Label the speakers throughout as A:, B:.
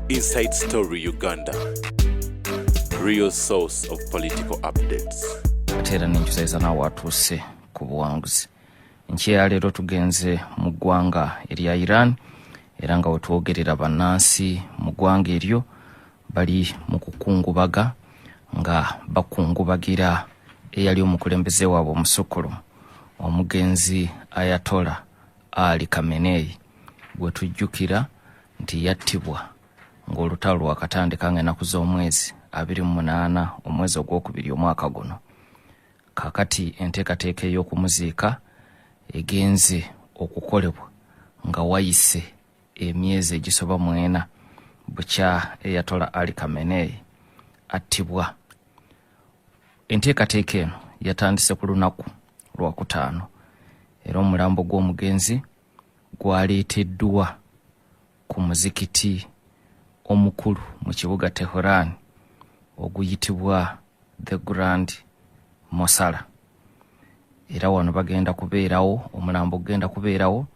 A: Inside Story Uganda. Real source of political updates.
B: Ate era nenjuzaiza naawe atuuse ku buwanguzi. Enkya ya leero tugenze mu ggwanga erya Iran, era nga wetwogerera bannansi mu ggwanga eryo bali mu kukungubaga nga bakungubagira eyali omukulembeze waabwe omusukkulumu, omugenzi Ayatollah Ali Khamenei, gwe tujjukira nti yattibwa ng'olutalo lwakatandika nga ennaku z'omwezi 28 omwezi ogwokubiri omwaka guno. Kaakati enteekateeka ey'okumuziika egenze okukolebwa nga wayise emyezi egisoba mu ena bukya Ayatollah Ali Khamenei attibwa. Enteekateeka eno yatandise ku lunaku lwakutaano, era omulambo gw'omugenzi gwaleeteddwa ku muzikiti omukulu mu kibuga Tehran oguyitibwa the Grand Mosala, era wano bagenda kubeerawo, omulambo gugenda kubeerawo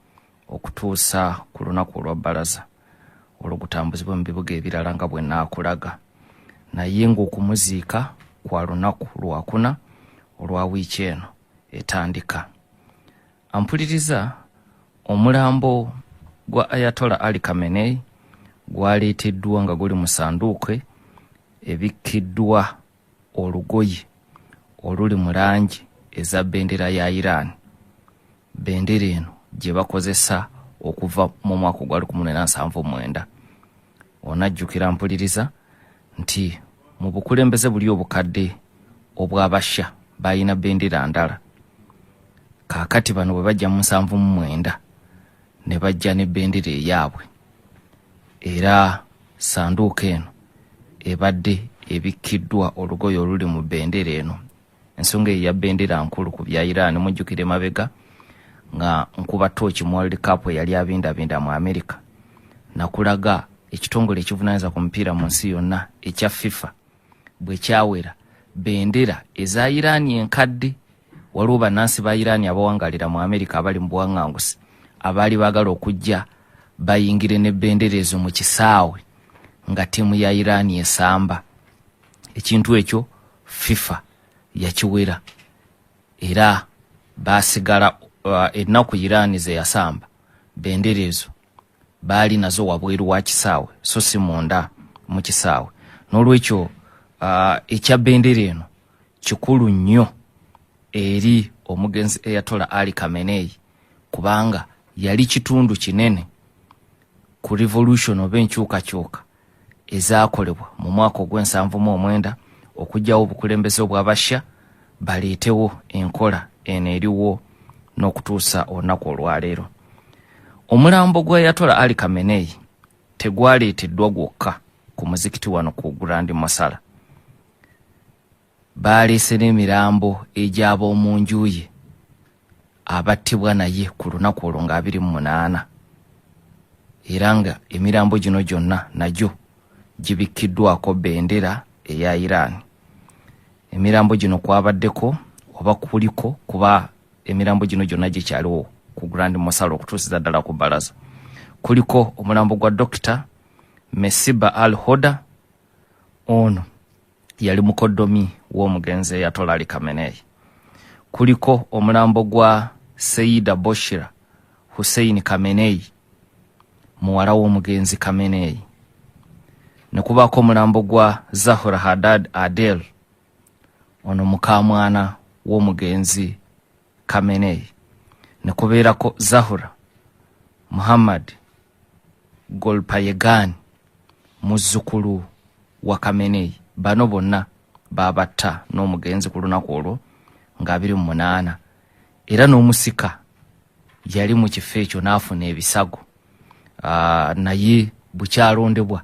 B: okutuusa ku lunaku olwa bbalaza, olwo gutambuzibwe mu bibuga ebirala nga bwe naakulaga. Naye ng'okumuziika kwa lunaku lwakuna olwa wiiki eno etandika. Ampuliriza, omulambo gwa Ayatollah Ali Khamenei gwaleeteddwa nga guli mu sanduuke ebikkiddwa olugoye oluli mu langi eza bendera ya Iran, bendera eno gye bakozesa okuva mu mwaka ogwa 1979. Onajjukira, mpuliriza, nti mu bukulembeze buli obukadde obw'Abasha balina bendera ndala. Kaakati bano bwe bajja mu 79 ne bajja ne bendera eyaabwe, era sanduuko eno ebadde ebikkiddwa olugoye oluli mu bendera eno. Ensonga eyo ya bendera nkulu ku bya Iran. Mujjukire mabega nga nkuba tooki mu World Cup eyali abindabinda mu America, nakulaga ekitongole ekivunaanyizibwa ku mupiira mu nsi yonna ekya FIFA bwe kyawera bendera eza Iran enkadde. Waliwo bannansi ba Iran abawangalira mu America abali mu buwaŋŋangusi abaali baagala okujja bayingire ne bendera ezo mu kisaawe nga ttiimu ya Iran esamba. Ekintu ekyo FIFA yakiwera, era basigala ennaku Iran ze yasamba bendera ezo baali nazo wabweru wa kisaawe so si munda mu kisaawe. N'olwekyo ekya bendera eno kikulu nnyo eri omugenzi Ayatollah Ali Khamenei, kubanga yali kitundu kinene ku revolution oba enkyukakyuka ezaakolebwa mu mwaka ogw'ensanvu mu omwenda okuggyawo obukulembeze obw'Abasha baleetewo enkola eno eriwo n'okutuusa olunaku olwaleero. Omulambo gwa Ayatollah Ali Khamenei tegwaleeteddwa gwokka ku muzikiti wano ku Grand Mosala, baaleese n'emirambo egy'ab'omu nju ye abattibwa naye ku lunaku olwo nga 28, era nga emirambo gino gyonna nagyo gibikkiddwako bendera eya Iran. Emirambo gino kwabaddeko oba kuliko, kuba emirambo gino gyonna gikyaliwo ku Grand Mosala okutuusiza ddala ku balaza, kuliko omulambo gwa Dr Mesiba Al Hoda. Ono yali mukoddomi w'omugenzi Ayatollah Ali Khamenei. Kuliko omulambo gwa Seida Boshira Hussein Khamenei, muwala w'omugenzi Khamenei, ne kubaako omulambo gwa Zahra Haddad Adel, ono mukamwana w'omugenzi Khamenei, ne kubeerako Zahra Muhammad Golpayegan, muzzukulu wa Khamenei. Bano bonna babatta n'omugenzi ku lunaku olwo nga 28, era n'omusika yali mu kifo ekyo n'afuna ebisago, naye bukyalondebwa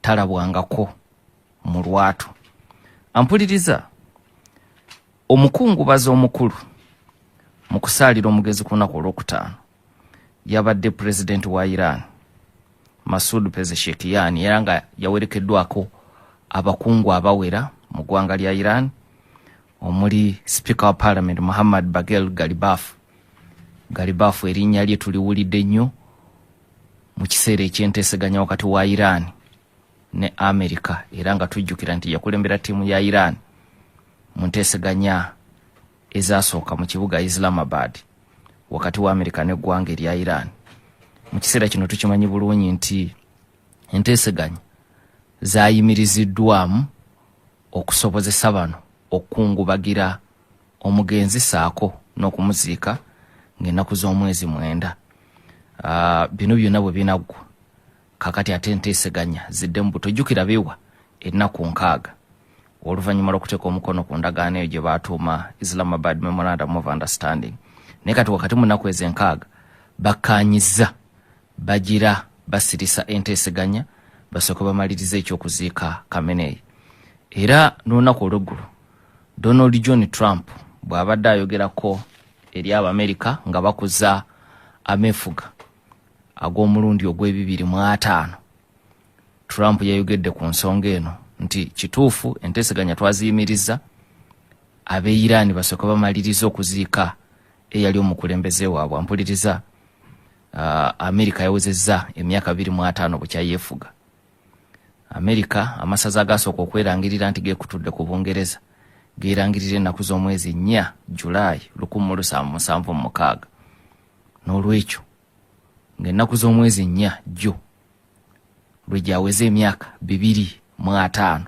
B: talabwangako mu lwatu. Ampuliriza, omukungubazi omukulu mu kusaalira omugenzi ku lunaku olwokutaano yabadde pulezidenti wa Iran Masud Pezeshkian, era nga yawerekeddwako abakungu abawera mu ggwanga lya Iran, omuli Speaker wa Parliament Muhammad Bagel Galibaf. Galibaf erinnya lye tuliwulidde nnyo mu kiseera ekyenteeseganya wakati wa Iran ne Amerika, era nga tujjukira nti yakulembera ttiimu ya Iran mu nteeseganya ezasooka mu kibuga Islamabad wakati wa Amerika n'eggwanga erya Iran. Mu kiseera kino tukimanyi bulungi nti enteeseganya zaayimiriziddwamu okusobozesa bano okukungubagira omugenzi saako n'okumuziika ng'ennaku z'omwezi 9. Bino byonna bwe binaggwa, kakati ate enteeseganya zidde mu buto. Jjukira beewa ennaku 60 oluvannyuma lw'okuteeka omukono ku ndagaano eyo gye baatuuma Islamabad Memorandum of Understanding. Naye kati wakati mu nnaku ezo 60 bakkaanyizza bagira basirisa enteeseganya basooke bamalirize ekyokuziika Khamenei. Era n'olunaku olw'eggulo Donald John Trump bw'abadde ayogerako eri Abamerika nga bakuza ameefuga ag'omulundi ogw'e2025, Trump yayogedde ku nsonga eno nti kituufu enteeseganya twaziyimiriza, ab'e Iran basooke bamalirize okuziika eyali omukulembeze waabwe. Ampuliriza, Amerika yawezezza emyaka 25 bukyayeefuga. Amerika amasaza agasooka okwerangirira nti geekutudde ku Bungereza geerangirira ennaku z'omwezi 4 Julayi 1776. N'olwekyo ng'ennaku z'omwezi 4 jjo lwe gyaweza emyaka 25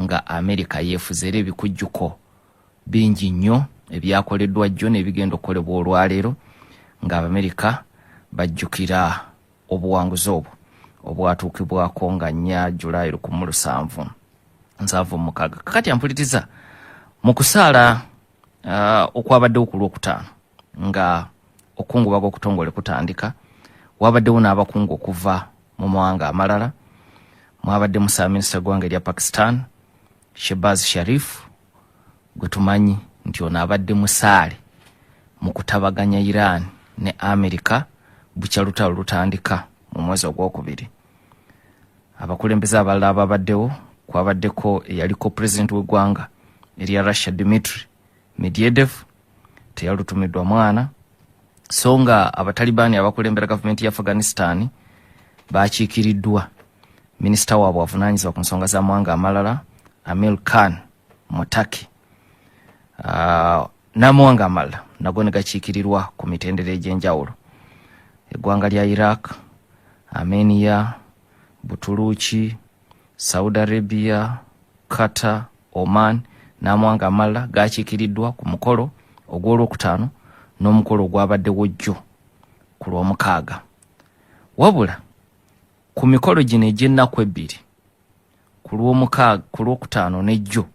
B: nga Amerika yeefuze, era ebikujjuko bingi nnyo ebyakoleddwa jjo n'ebigenda okukolebwa olwaleero ng'Abamerika bajjukira obuwanguzi obwo obwatuukibwako nga 4 Julayi 1776. Kakati ampuliriza, mu kusaala okwabaddewo ku Lwokutaano nga okukungubaga okutongole kutandika, wabaddewo n'abakungu okuva mu mawanga amalala. Mwabadde mu ssaabaminisita w'eggwanga erya Pakistan Shehbaz Sharif, gwe tumanyi nti ono abadde musaale mu kutabaganya Iran ne Amerika bukya lutalo lutandika mu mwezi ogwokubiri. Abakulembeze abalala ababaddewo kwabaddeko eyaliko pulezidenti w'eggwanga erya Russia Dmitry Medvedev, teyalutumiddwa mwana, so nga Abatalibaani abakulembera gavumenti ya Afghanistan bakiikiriddwa minisita waabwe avunaanyizibwa ku nsonga z'amawanga amalala Amir Khan Mutaki. N'amawanga amalala nago ne gakiikirirwa ku mitendera egy'enjawulo: eggwanga lya Iraq, Armenia, Butuluki, Saudi Arabia, Qatar, Oman n'amawanga amalala gakiikiriddwa ku mukolo ogw'Olwokutaano n'omukolo ogwabaddewo jjo ku Lwomukaaga. Wabula ku mikolo gino egy'ennaku 2, ku Lwomukaaga, ku Lwokutaano n'ejjo,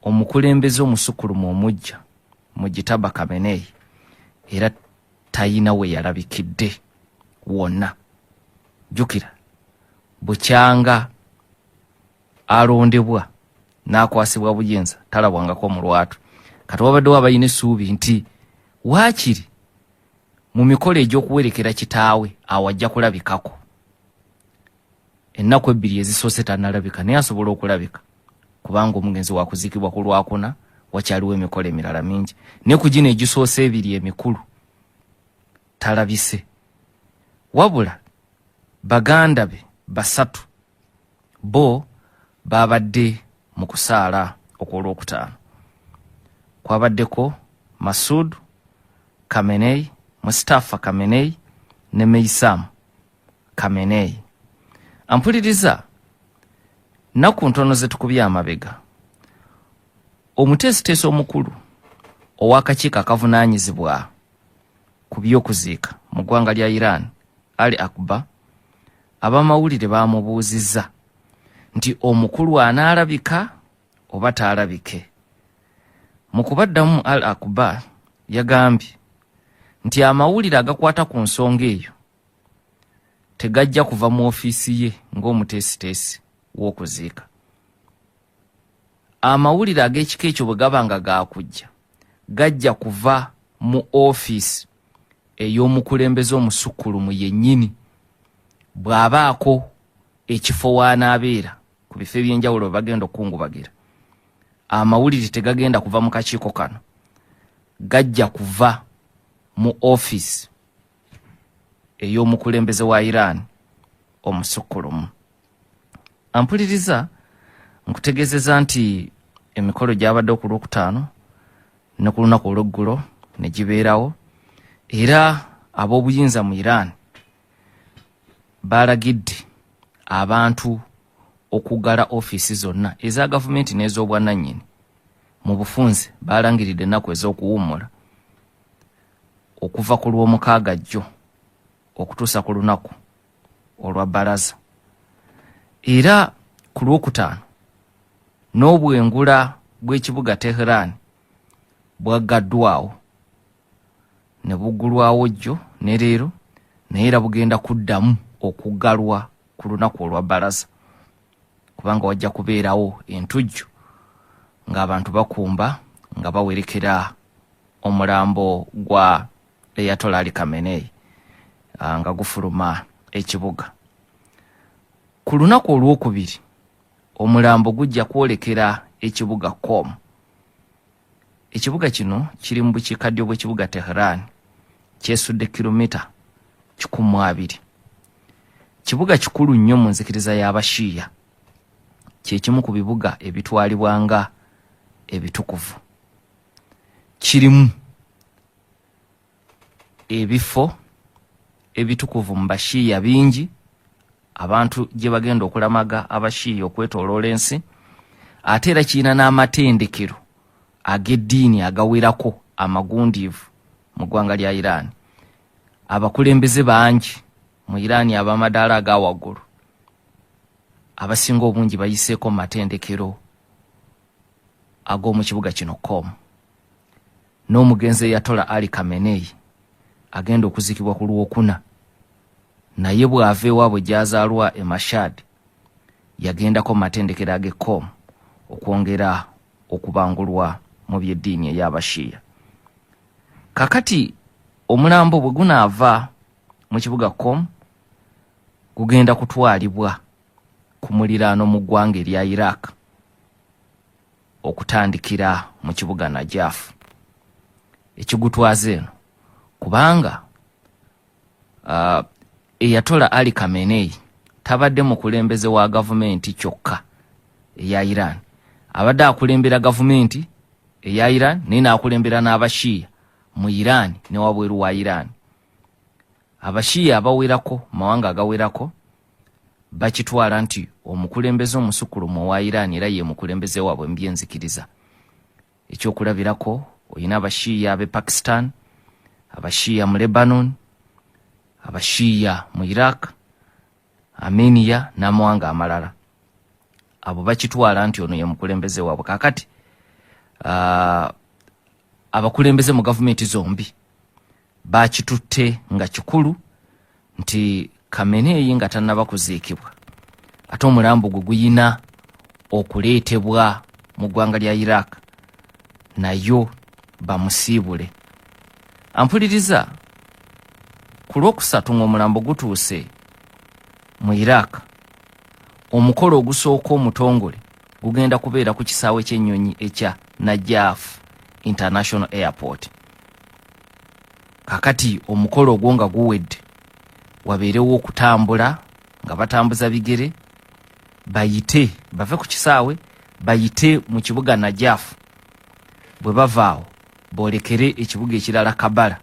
B: omukulembeze omusukulumu omujja Mujitaba Khamenei era tayina we yalabikidde wonna. Jjukira bukyanga alondebwa n'akwasibwa buyinza talabwangako mu lwatu. Kati wabaddewo abalina essuubi nti waakiri mu mikolo egy'okuwerekera kitaawe awo ajja kulabikako. Ennaku 2 ezisoose tannalabika, naye asobola okulabika kubanga omugenzi wakuziikibwa ku Lwakuna, wakyaliwo emikolo emirala mingi, naye ku gino egisoose ebiri emikulu talabise. Wabula baganda be 3 bo babadde mu kusaala okw'Olwokutaano. Kwabaddeko Masud Khamenei, Mustafa Khamenei ne Meisam Khamenei. Ampuliriza, nnaku ntono ze tukubye amabega, omuteesiteesi omukulu ow'akakiiko akavunaanyizibwa ku by'okuziika mu ggwanga lya Iran, Ali Akbar, abamawulire baamubuuzizza nti omukulu anaalabika oba taalabike. Mu kubaddamu, Al Akbar yagambye nti amawulire agakwata ku nsonga eyo tegajja kuva mu ofiisi ye ng'omuteesiteesi w'okuziika. Amawulire ag'ekika ekyo bwe gaba nga gaakujja, gajja kuva mu ofiisi ey'omukulembeze omusukkulumu yennyini bw'abaako ekifo w'anaabeera ku bifo ebyenjawulo bwe bagenda okukungubagira. Amawulire tegagenda kuva mu kakiiko kano, gajja kuva mu ofiisi ey'omukulembeze wa Iran omusukkulumu. Ampuliriza, nkutegeezeza nti emikolo gyabadde ku Lwokutaano ne ku lunaku olw'eggulo ne gibeerawo, era ab'obuyinza mu Iran balagidde abantu okuggala ofiisi zonna eza gavumenti n'ez'obwannannyini. Mu bufunze balangiridde ennaku ez'okuwummula okuva ku Lwomukaaga jjo okutuusa ku lunaku olwa Balaza. Era ku Lwokutaano n'obwengula bw'ekibuga Tehran bwaggaddwawo ne buggulwawo jjo ne leero, naye era bugenda kuddamu okuggalwa ku lunaku olwa Balaza, kubanga wajja kubeerawo entujjo ng'abantu bakumba nga bawerekera omulambo gwa Ayatollah Ali Khamenei nga gufuluma ekibuga. Ku lunaku olwokubiri omulambo gujja kwolekera ekibuga Qom. Ekibuga kino kiri mu bukiikaddyo bw'ekibuga Tehran, kyesudde kilomita 120. Kibuga kikulu nnyo mu nzikiriza y'Abashiya, kyekimu ku bibuga ebitwalibwa nga ebitukuvu. Kirimu ebifo ebitukuvu mu Bashiya bingi, abantu gye bagenda okulamaga Abashiya okwetooloola ensi. Ate era kirina n'amatendekero ag'eddiini agawerako amagundiivu mu ggwanga lya Iran. Abakulembeze bangi mu Iran ab'amadaala aga waggulu abasinga obungi bayiseeko mu matendekero ag'omu kibuga kino Qom. N'omugenzi Ayatollah Ali Khamenei agenda okuzikibwa ku Lwokuna, naye bw'ava ewaabwe gy'azaalwa e Mashhad yagendako mu matendekero ag'e Qom okwongera okubangulwa mu by'eddiini ey'Abashiya. Kakati omulambo bwe gunaava mu kibuga Qom gugenda kutwalibwa ku muliraano mu ggwanga erya Iraq, okutandikira mu kibuga Najaf. Ekigutwaza eno kubanga Ayatollah Ali Khamenei tabadde mukulembeze wa gavumenti kyokka eya Iran, abadde akulembera gavumenti eya Iran naye n'akulembera n'Abashiya mu Iran ne wabweru wa Iran. Abashiya abawerako mawanga agawerako bakitwala nti omukulembeze omusukulumu owa Iran era ye mukulembeze waabwe mu byenzikiriza. Ekyokulabirako, oyina Abashiya ab'e Pakistan, Abashiya mu Lebanon, Abashiya mu Iraq, Armenia n'amawanga amalala. Abo bakitwala nti ono ye mukulembeze waabwe. Kakati abakulembeze mu gavumenti zombi bakitutte nga kikulu nti Khamenei nga tannaba kuziikibwa, ate omulambo gwe guyina okuleetebwa mu ggwanga lya Iraq nayo bamusiibule. Ampuliriza, ku Lwokusatu ng'omulambo gutuuse mu Iraq, omukolo ogusooka omutongole gugenda kubeera ku kisaawe ky'ennyonyi ekya Najaf International Airport. Kakati omukolo ogwo nga guwedde, wabeerewo okutambula nga batambuza bigere, bayite bave ku kisaawe bayite mu kibuga Najaf. Bwe bavaawo boolekere ekibuga ekirala Kabala,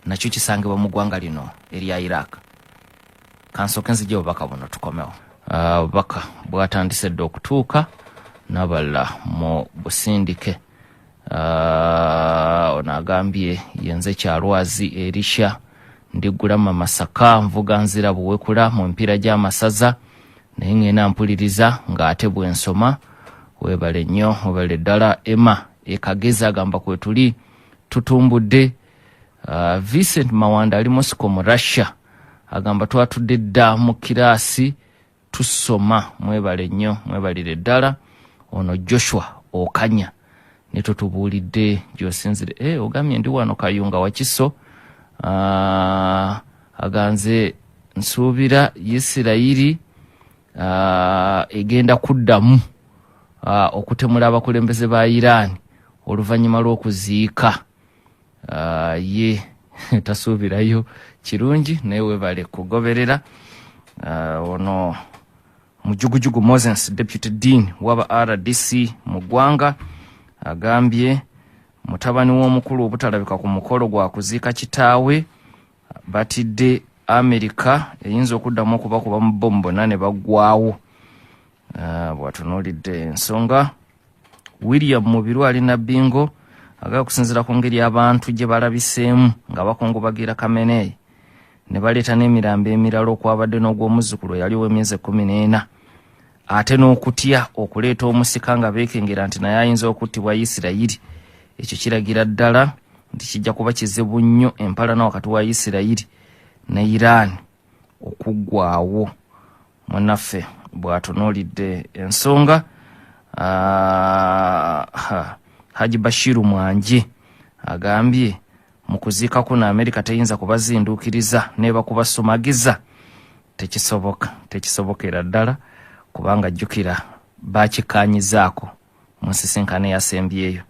B: nakyo kisangibwa mu ggwanga lino erya Iraq. Kansooke nzije obubaka buno tukomewo. Obubaka bwatandise dda okutuuka n'abalala mu busindike. Ono agambye, yenze Kyalwazi Erisha, ndiggulama Masaka, nvuga nzira Buwekula mu mpiira gy'amasaza, naye ngenda mpuliriza ng'ate bwe nsoma. Weebale nnyo, webale ddala. Emma Ekagezi agamba kwetuli tutumbudde. Vincent Mawanda ali Moscow mu Russia agamba twatudde dda mu kiraasi tusoma. Mwebale nnyo, mwebalire ddala. Ono Joshua Okanya ne totubuulidde gyosinzire. Ogambye ndi wano Kayunga Wakiso. Aganze nsuubira Isirayiri egenda kuddamu okutemula abakulembeze ba Iran oluvannyuma lw'okuziika. Ye tasuubirayo kirungi, naye webale kugoberera. Ono Mujugujugu Moses, Deputy Dean waba RDC mu ggwanga, agambye mutabani w'omukulu obutalabika ku mukolo gwa kuziika kitaawe batidde Amerika eyinza okuddamu okubakuba mu bbomu bonna ne baggwawo. Bw'atunuulidde ensonga, William Mubiru ali Nabbingo agala okusinziira ku ngeri abantu gye balabiseemu nga bakungubagira Khamenei ne baleeta n'emirambo emirala okwabadde n'ogw'omuzzukulu eyali ow'emyezi 14, ate n'okutya okuleeta omusika nga beekengera nti naye ayinza okuttibwa Isirayiri. Ekyo kiragira ddala nti kijja kuba kizibu nnyo empalana wakati wa Isirayiri ne Iran okuggwawo. Munnaffe bw'atunuulidde ensonga. Haji Bashiru Mwanje agambye mu kuziika kuno Amerika teyinza kubazinduukiriza n'ebakubasumagiza. Tekisoboka, tekisobokera ddala, kubanga jjukira bakikanyizaako mu nsisinkano eyasembyeyo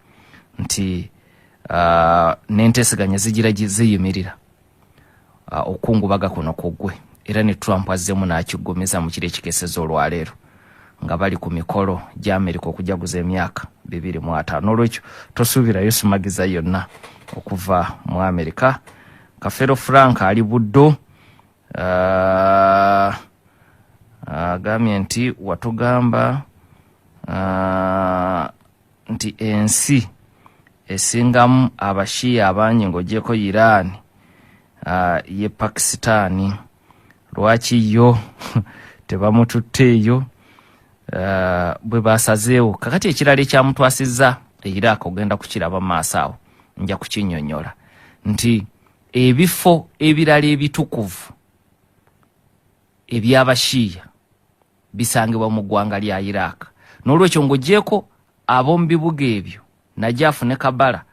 B: nti n'enteeseganya zigira ziyimirira okukungubaga kuno kuggwe, era ne Trump azzeemu n'akiggumiza mu kiro ekikeeseza olwaleero nga bali ku mikolo gya Amerika okujaguza emyaka 2050. N'olwekyo tosuubirayo sumagiza yonna okuva mu Amerika. Kafero Frank ali Buddo, agambye nti watugamba nti ensi esingamu abashiya abangi ng'ogyeko Iran ye Pakistan, lwaki yo tebamututteeyo bwe basazeewo? Kakati ekirala ekyamutwasizza e Iraq ogenda kukiraba mu maaso awo, nja kukinnyonnyola nti ebifo ebirala ebitukuvu eby'abashiya bisangibwa mu ggwanga lya Iraq. N'olwekyo ng'ogyeko ab'omu bibuga ebyo Najafu ne Kabala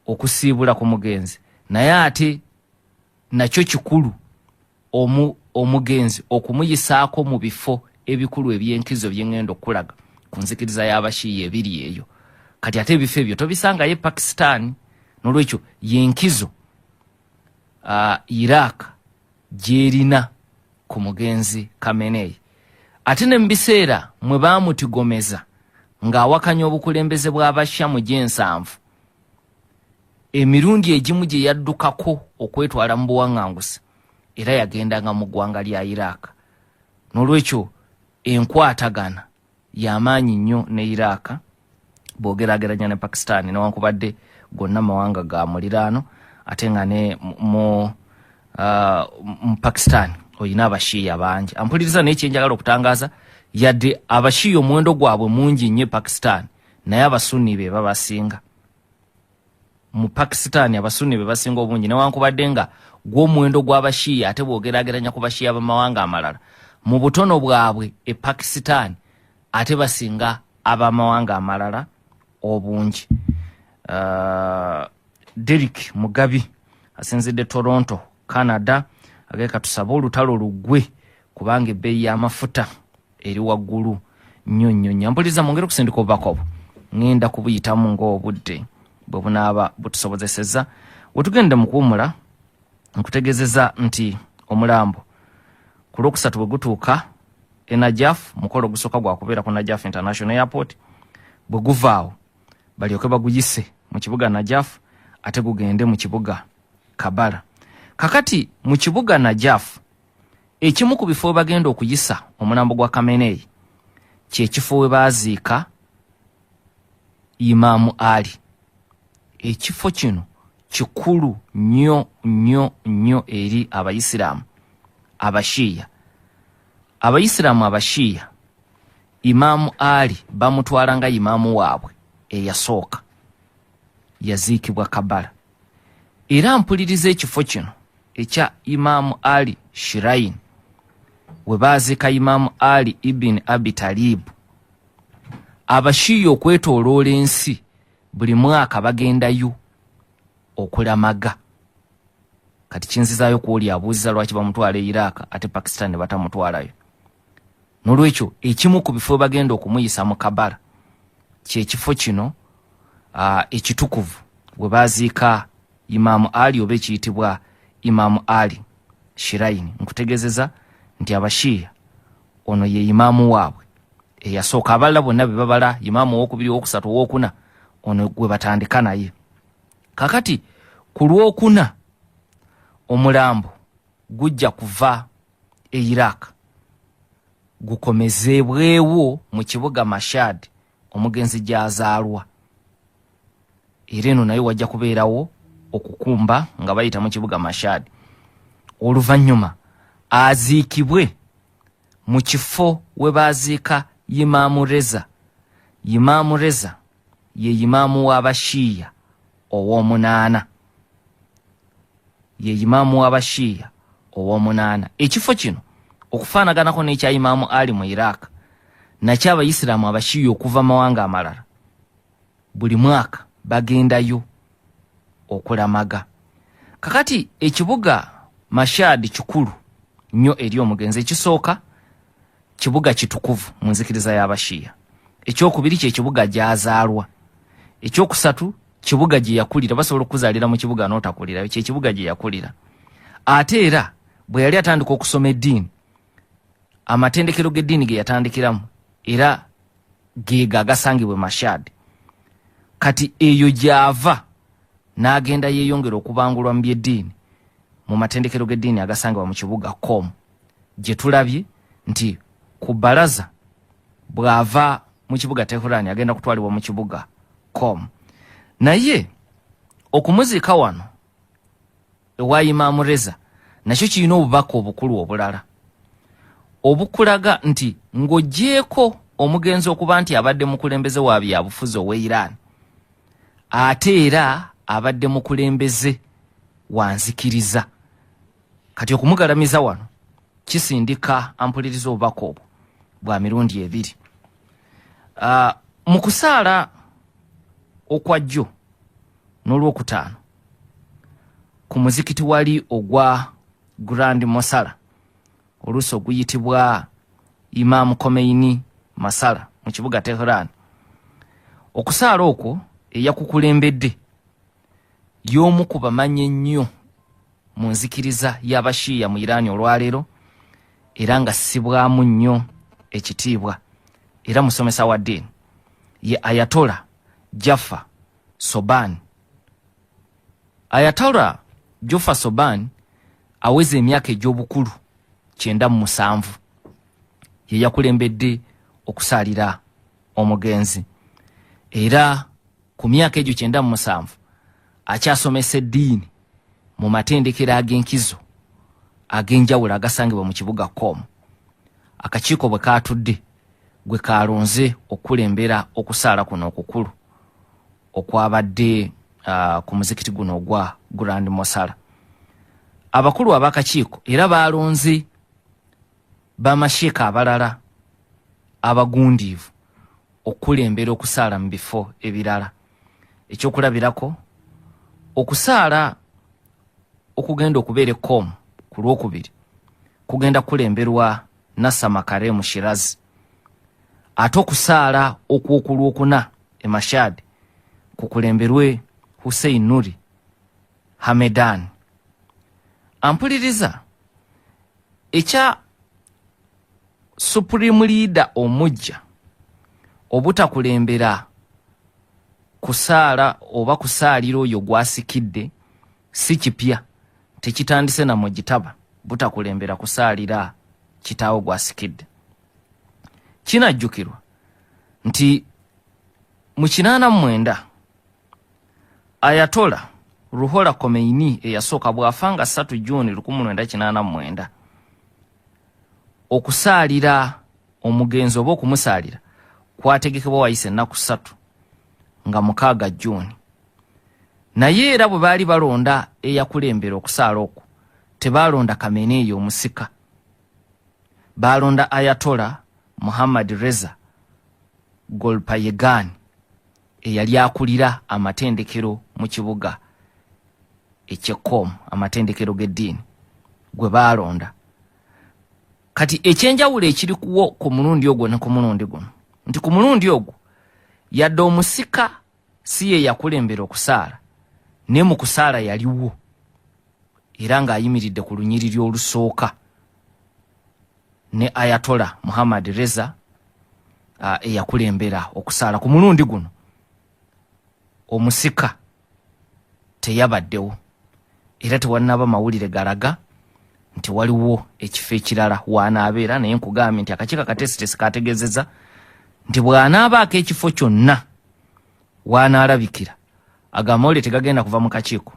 B: okusiibula ku mugenzi, naye ate nakyo kikulu omugenzi okumuyisaako mu bifo ebikulu ebyenkizo byengenda okulaga ku nzikiriza y'abashiya ebiri eyo. Kati ate ebifo ebyo tobisangayo e Pakistan. N'olwekyo yenkizo Iraq gyerina ku mugenzi Khamenei. Ate ne mu biseera mwe baamutigomeza ng'awakanya obukulembeze bw'abashya mu gy'ensanvu, emirundi egimu gye yaddukako okwetwala mu buwaŋŋanguse era yagendanga mu ggwanga lya Iraq. N'olwekyo enkwatagana y'amaanyi nnyo ne Iraq bw'ogeraageranya ne Pakistan, newankubadde gonna mawanga ga muliraano, ate nga ne mu Pakistan olina abashiya bangi ampuliriza. Naye kyenjagala okutangaaza, yadde abashiya omuwendo gwabwe mungi nnyo e Pakistan, naye abasunni be babasinga mu Pakistan. Abasunni be basinga obungi, newankubadde nga gw'omuwendo gw'abashiya, ate bw'ogeraageranya ku bashiya b'amawanga amalala mu butono bwabwe e Pakistan, ate basinga ab'amawanga amalala obungi. Derek Mugabi asinzidde Toronto, Canada, ageka tusabe olutalo luggwe kubanga ebbeeyi y'amafuta eri waggulu nnyo nnyo nnyo. Mpuliriza, mwongere okusindika obubaka obwo, ŋŋenda kubuyitamu ng'obudde bwe bunaaba butusobozesezza. Wetugende mu kuwummula, nkutegeezeza nti omulambo ku Lwokusatu bwe gutuuka e Najaf, mukolo ogusooka gwakubeera ku Najaf International Airport. Bwe guvaawo balyoke baguyise mu kibuga Najaf, ate gugende mu kibuga Kabala. Kakati mu kibuga Najaf, ekimu ku bifo we bagenda okuyisa omulambo gwa Khamenei kyekifo we baaziika Imaamu Ali. Ekifo kino kikulu nnyo nnyo nnyo eri abayisiraamu abashiya. Abayisiraamu abashiya Imaamu Ali bamutwala nga imaamu waabwe eyasooka, yaziikibwa Kabala. Era mpuliriza, ekifo kino ekya Imaamu Ali Shrine we baaziika Imaamu Ali ibn Abi Talibu, abashiya okwetooloola ensi buli mwaka bagendayo okulamaga. Kati kinzizaayo ku oli abuuziza lwaki bamutwala e Iraq ate Pakistan ne batamutwalayo. N'olwekyo ekimu ku bifo bagenda okumuyisa mu Kabala kyekifo kino ekitukuvu we baziika Imaamu Ali oba ekiyitibwa Imaamu Ali Shrine. Nkutegeezeza nti abashiya Ono ye imaamu waabwe eyasooka. Abalala bonna be babala imaamu owokubiri, owokusatu, owokuna, ono gwe batandika naye. Kakati ku Lwokuna omulambo gujja kuva e Iraq gukomezebwewo mu kibuga Mashad omugenzi gy'azaalwa, era eno nayo wajja kubeerawo okukumba nga bayita mu kibuga Mashad. Oluvannyuma aziikibwe mu kifo we baziika Imaamu Reza. Imaamu Reza ye imaamu w'Abashiya ow'omunaana, ye imaamu w'Abashiya ow'omunaana. Ekifo kino okufaanaganako n'ekya Imaamu Ali mu Iraq, nakyo Abayisiraamu Abashiya okuva mawanga amalala buli mwaka bagendayo okulamaga. Kakati ekibuga Mashad kikulu nnyo eri omugenzi. Ekisooka, kibuga kitukuvu mu nzikiriza y'Abashiya. Ekyokubiri, kyekibuga gy'azaalwa. Ekyokusatu, kibuga gye yakulira. Basobola okuzaalira mu kibuga n'otakulirayo, kyekibuga gye yakulira. Ate era bwe yali atandika okusoma eddiini, amatendekero g'eddiini ge yatandikiramu era geega agasangibwa e Mashad. Kati eyo gy'ava n'agenda yeeyongera okubangulwa mu by'eddiini mu matendekero g'eddiini agasangibwa mu kibuga Qom, gye tulabye nti ku balaza bw'ava mu kibuga Tehran agenda kutwalibwa mu kibuga Qom. Naye okumuziika wano ewa Imaamu Reza nakyo kirina obubaka obukulu obulala obukulaga nti ng'oggyeeko omugenzi okuba nti abadde mukulembeze wa byabufuzi ow'e Iran, ate era abadde mukulembeze wa nzikiriza. Kati okumugalamiza wano kisindika ampuliriza obubaka obwo bwa mirundi ebiri. Mu kusaala okwajjo n'Olwokutaano ku muzikiti wali ogwa Grand Mosala, oluusi oguyitibwa Imaamu Khomeini Masala mu kibuga Tehran, okusaala okwo eyakukulembedde y'omu ku bamanyi ennyo mu nzikiriza y'Abashiya mu Iran olwaleero, era nga ssibwamu nnyo ekitiibwa, era musomesa wa ddiini, ye Ayatola Jaffa Soban. Ayatola Jaffa Soban aweza emyaka egy'obukulu 97, ye yakulembedde okusaalira omugenzi. Era ku myaka egyo 97 akyasomesa eddiini mu matendekero ag'enkizo ag'enjawulo agasangibwa mu kibuga Qom. Akakiiko bwe kaatudde gwe kalonze okukulembera okusaala kuno okukulu okwabadde ku muzikiti guno ogwa Grand Mosala. Abakulu ab'akakiiko era balonze bamasheeka abalala abagundiivu okukulembera okusaala mu bifo ebirala. Ekyokulabirako, okusaala okugenda okubeera e Qom ku Lwokubiri kugenda kukulemberwa Nasa Makaremu Shirazi, ate okusaala okw'okulwokuna e Mashad kukulemberwe Hussein Nuri Hamedan. Ampuliriza, ekya supreme leader omujja obutakulembera kusaala oba kusaalira oyo gwasikidde si kipya, tekitandise na Mugitaba butakulembera kusaalira kitaawe gwasikidde. Kinajjukirwa nti mu 89 Ayatola Ruhola Khomeini eyasooka bw'afa nga 3 Juni 1989, okusaalira omugenzi oba okumusaalira kwategekebwa wayise ennaku 3 nga 6 Juni. Naye era bwe baali balonda eyakulembera okusaala okwo, tebaalonda Kameneyi omusika, baalonda Ayatola Muhammad Reza Golpayegan eyali akulira amatendekero mu kibuga eky'e Qom, amatendekero g'eddiini gwe baalonda. Kati ekyenjawulo ekirikuwo ku mulundi ogwo ne ku mulundi guno nti ku mulundi ogwo yadde omusika si ye yakulembera okusaala, naye mu kusaala yaliwo era ng'ayimiridde ku lunyiriri olusooka. Ne Ayatola Muhammad Reza eyakulembera okusaala ku mulundi guno, omusika teyabaddewo era tewannaba mawulire galaga nti waliwo ekifo ekirala w'anaabeera. Naye nkugambye nti akakiiko akateesiteesi kategeezezza nti bw'anaabaako ekifo kyonna w'anaalabikira, ago amawulire tegagenda kuva mu kakiiko,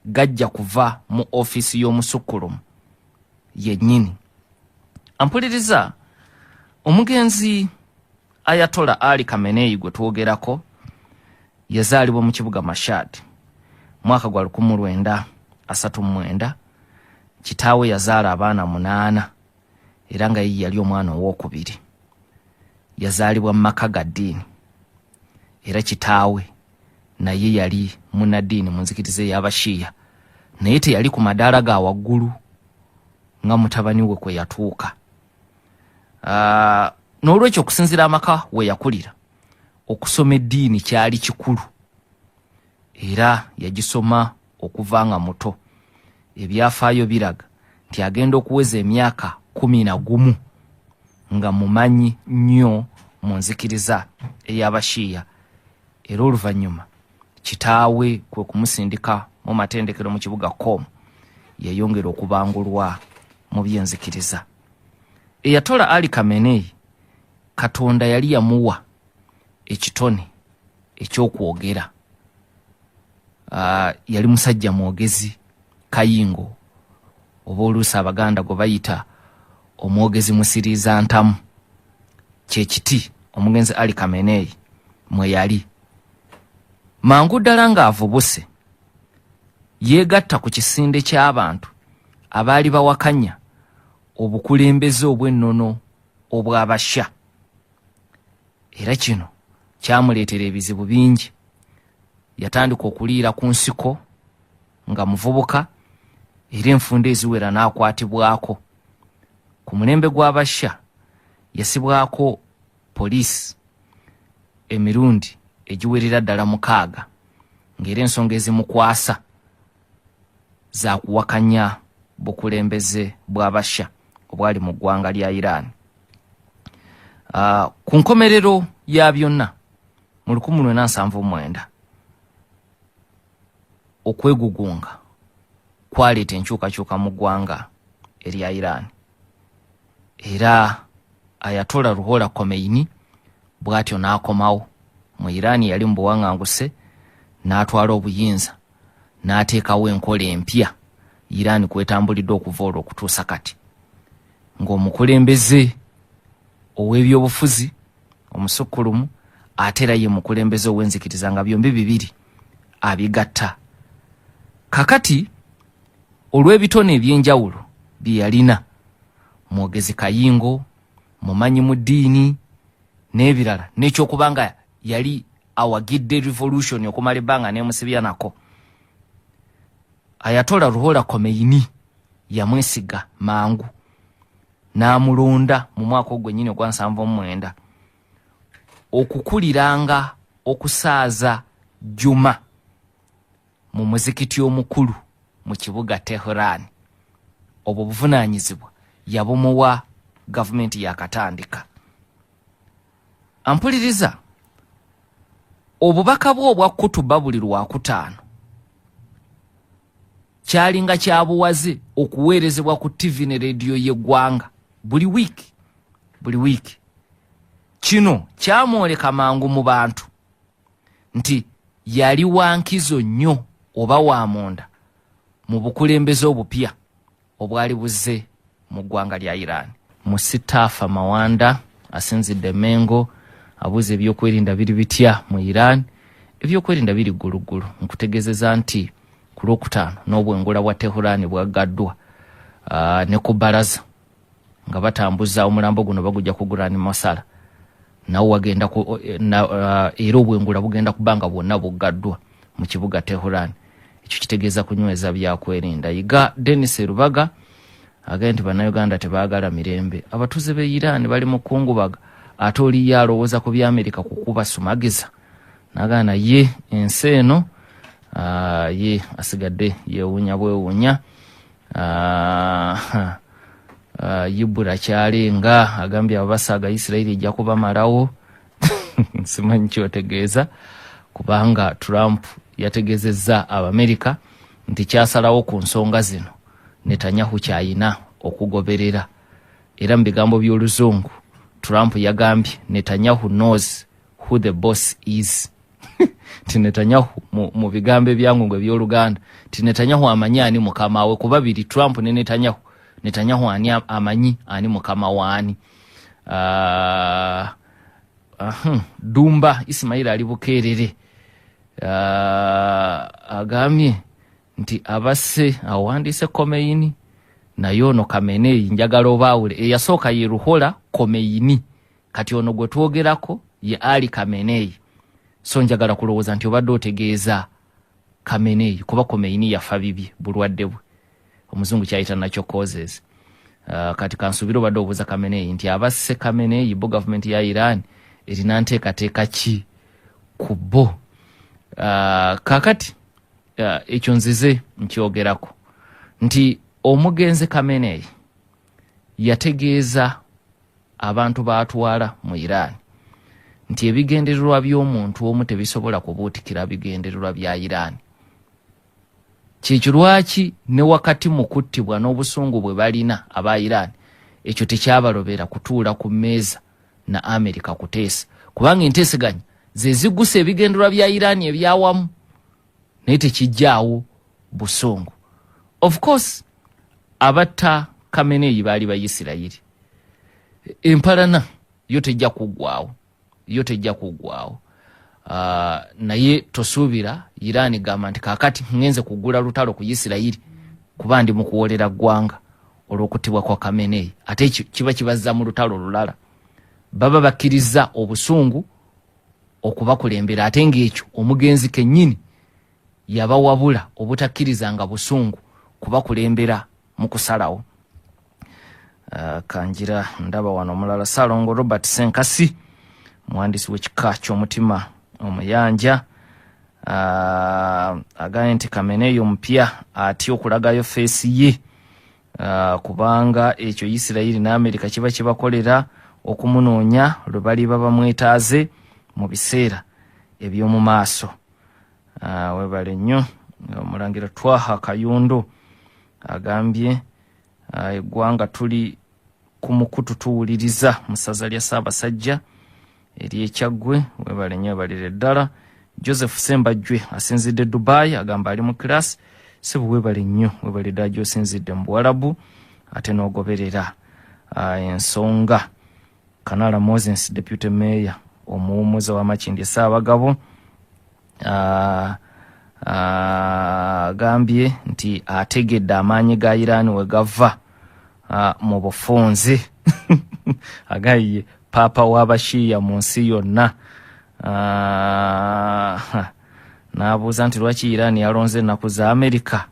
B: gajja kuva mu ofiisi y'omusukkulumu yennyini. Ampuliriza, omugenzi Ayatola Ali Kameneyi gwe twogerako yazaalibwa mu kibuga Mashad mwaka gwa 1939. Kitaawe yazaala abaana 8 era nga ye yali omwana owookubiri. Yazaalibwa mu maka ga ddiini era kitaawe naye yali munnaddiini mu nzikiriza ey'Abashiya, naye teyali ku madaala ga waggulu nga mutabani we kwe yatuuka. N'olwekyo okusinziira amaka we yakulira, okusoma eddiini kyali kikulu era yagisoma okuva nga muto. Ebyafaayo biraga nti agenda okuweza emyaka 11 nga mumanyi nnyo mu nzikiriza ey'Abashiya, era oluvannyuma kitaawe kwe kumusindika mu matendekero mu kibuga Com yeyongera okubangulwa mu byenzikiriza. Eyatola Ali Kamenei, Katonda yali yamuwa ekitone ekyokwogera. Yali musajja mwogezi kayingo, oba oluusi Abaganda gwe bayita omwogezi musiriiza ntamu. Kyekiti omugenzi Ali Kamenei mwe yali. Mangu ddala ng'avubuse, yeegatta ku kisinde ky'abantu abaali bawakanya obukulembeze obw'ennono obw'Abasha, era kino kyamuleetera ebizibu bingi. Yatandika okuliira ku nsiko nga muvubuka era enfunda eziwera n'akwatibwako. Ku mulembe gw'Abasha yasibwako poliisi emirundi egiwerera ddala 6, ng'era ensonga ezimukwasa za kuwakanya bukulembeze bw'Abasha obwali mu ggwanga lya Iran. Ku nkomerero ya byonna mu 1979, okwegugunga kwaleeta enkyukakyuka mu ggwanga erya Iran, era Ayatola Ruhola Khomeini bw'atyo n'akomawo mu Iran yali mu buwaŋŋanguse, n'atwala obuyinza n'ateekawo enkola empya Iran kwetambulidde okuva olwo okutuusa kati, ng'omukulembeze ow'ebyobufuzi omusukkulumu ate era ye mukulembeze ow'enzikiriza, nga byombi bibiri abigatta. Kakati olw'ebitone ebyenjawulo bye yalina, mwogezi kayingo, mumanyi mu ddiini n'ebirala, n'ekyokuba nga yali awagidde revolution okumala ebbanga n'emusibya nako, Ayatola Ruhola Khomeini yamwesiga mangu n'amulonda mu mwaka ogwo nnyini ogwa 79 okukuliranga okusaaza Juma mu muzikiti omukulu mu kibuga Tehran. Obwo buvunaanyizibwa yabumuwa gavumenti yakatandika. Ampuliriza, obubaka bwe obwa kutuba buli Lwakutaano kyalinga kyabuwaze okuweerezebwa ku TV ne rediyo y'eggwanga buli wiiki buli wiiki. Kino kyamwoleka mangu mu bantu nti yali wa nkizo nnyo oba wa munda mu bukulembeze obupya obwali buzze mu ggwanga lya Iran. Musitaafa Mawanda asinzidde Mengo abuuza ebyokwerinda biri bitya mu Iran. Ebyokwerinda biri gguluggulu. Nkutegeezeza nti ku Lwokutaano n'obwengula bwa Tehran bwaggaddwa ne ku balaza nga batambuza omulambo guno bagujja ku Grand Masala, nawo wagenda ku, na, era obwengula bugenda kuba nga bwonna buggaddwa mu kibuga Tehran. Ekyo kitegeeza kunyweza byakwerinda. Yiga Denis Rubaga agambye nti Bannayuganda tebaagala mirembe, abatuuze b'e Iran bali mu kungubaga, ate oli ye alowooza ku by'Amerika kukubasumagiza. Nagaana ye ensi eno, ye asigadde yeewuunya bwewuunya. Ibura Kyalenga agambye abasaaga Isirayiri ejja kubamalawo. Simanyi kyotegeeza, kubanga Trump yategeezezza Abamerika nti kyasalawo ku nsonga zino Netanyahu kyayina okugoberera. Era mu bigambo by'Oluzungu Trump yagambye Netanyahu knows who the boss is. Nti Netanyahu mu bigambo ebyangu eby'Oluganda nti Netanyahu amanyi ani mukama we. Ku babiri, Trump ne Netanyahu, Netanyahu ani amanyi ani mukama waani. Dumba Ismail ali Bukeerere agambye nti abasse awandiise Khomeini, naye ono Kamenei njagala obaawule. Eyasooka ye Ruhola Khomeini, kati ono gwe twogerako ye Ali Kamenei. So njagala kulowooza nti obadde otegeeza Kamenei, kuba Khomeini yafa bibye, bulwadde bwe, omuzungu kyayita natural causes. Kati kansuubire obadde obuuza Kamenei nti abasse Kamenei bo gavumenti ya Iran erina nteekateeka ki ku bo. Kaakati ekyo nzize nkyogerako nti omugenzi Kamenei yategeeza abantu baatwala mu Iran nti ebigendererwa by'omuntu omu tebisobola kubuutikira bigendererwa bya Iran. Kyekyo lwaki ne wakati mu kuttibwa n'obusungu bwe balina aba Iran, ekyo tekyabalobera kutuula ku mmeeza na Amerika kuteesa, kubanga enteeseganya ze ziggusa ebigendererwa bya Iran ebyawamu, naye tekijjaawo busungu. Of course abatta Kameneyi baali Bayisirayiri. Empalana yo tejja kuggwawo, yo tejja kuggwawo. Naye tosuubira Iran gamba nti kaakati ngenze kugula lutalo ku Isirayiri kuba ndi mu kuwolera ggwanga olw'okuttibwa kwa Kameneyi. Ate ekyo kiba kibazza mu lutalo lulala. Baba bakkiriza obusungu okubakulembera, ate ng'ekyo omugenzi kennyini yabawabula obutakkirizanga busungu kubakulembera mu kusalawo. Kanjira ndaba wano omulala, Ssalongo Robert Senkasi, muwandiisi w'ekika ky'omutima omuyanja, agambye nti Kameneyi omupya atya okulagayo face ye, kubanga ekyo Isirayiri ne Amerika kiba kibakolera okumunoonya lwe baliba bamwetaaze mu biseera eby'omu maaso. Webale nnyo. Omulangira Twaha Kayundo agambye eggwanga tuli ku mukutu tuwuliriza mu ssaza lya Ssaabasajja ery'Ekyaggwe. Webale nnyo, webalire ddala. Joseph Sembajwe asinzidde Dubai, agamba ali mu class. Sebo webale nnyo, webale ddala gy'osinzidde mu Buwalabu ate n'ogoberera ensonga. Kanala Moses, deputy mayor omuwummuza wa Makindye Ssaabagabo, agambye nti ategedde amaanyi ga Iran we gava mu bufunze. Agambye paapa w'Abashiya mu nsi yonna. N'abuuza nti lwaki Iran yalonze ennaku za Amerika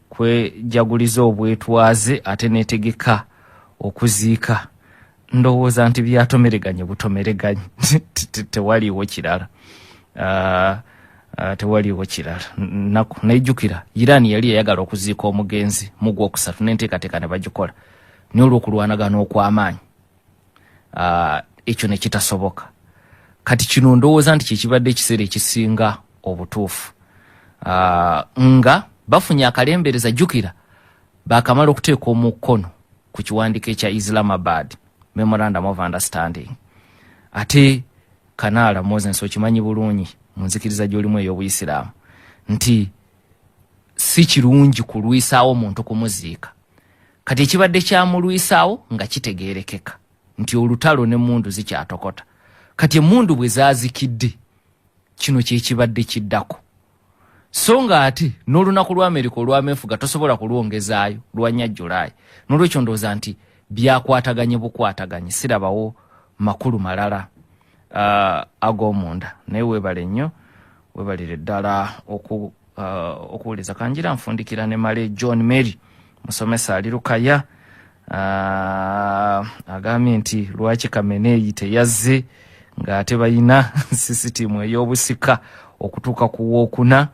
B: kwejaguliza obwetwaze ate netegeka okuziika. Ndowooza nti byatomereganye butomereganye, tewaliiwo kirala. Tewaliiwo kirala. Naku nejjukira Iran yali eyagala okuziika omugenzi mu Gwokusatu n'enteekateeka ne bagikola, naye olw'okulwanagana okw'amaanyi ekyo ne kitasoboka. Kati kino ndowooza nti kyekibadde ekiseera ekisinga obutuufu, nga bafunye akalembereza. Jjukira bakamala okuteeka omukono ku kiwandiiko ekya Islamabad Memorandum of Understanding. Ate Kanaala Moses, okimanyi bulungi mu nzikiriza gy'olimu ey'Obuyisiraamu nti si kirungi kulwisaawo muntu kumuziika. Kati ekibadde kyamulwisaawo nga kitegeerekeka nti olutalo n'emmundu zikyatokota. Kati emmundu bwe zaazikidde, kino kyekibadde kiddako. So nga ate n'olunaku lwa Amerika olw'ameefuga tosobola kulwongezaayo lwa 4 Julayi. N'olwekyo ndowooza nti byakwataganye bukwataganye, sirabawo makulu malala ag'omunda. Naye weebale nnyo, weebalire ddala okuwuliza. Kanjira nfundikira ne Male John Mary, musomesa ali Lukaya, agambye nti lwaki Kameneyi teyazze ng'ate balina sisitimu ey'obusika okutuuka ku wookuna,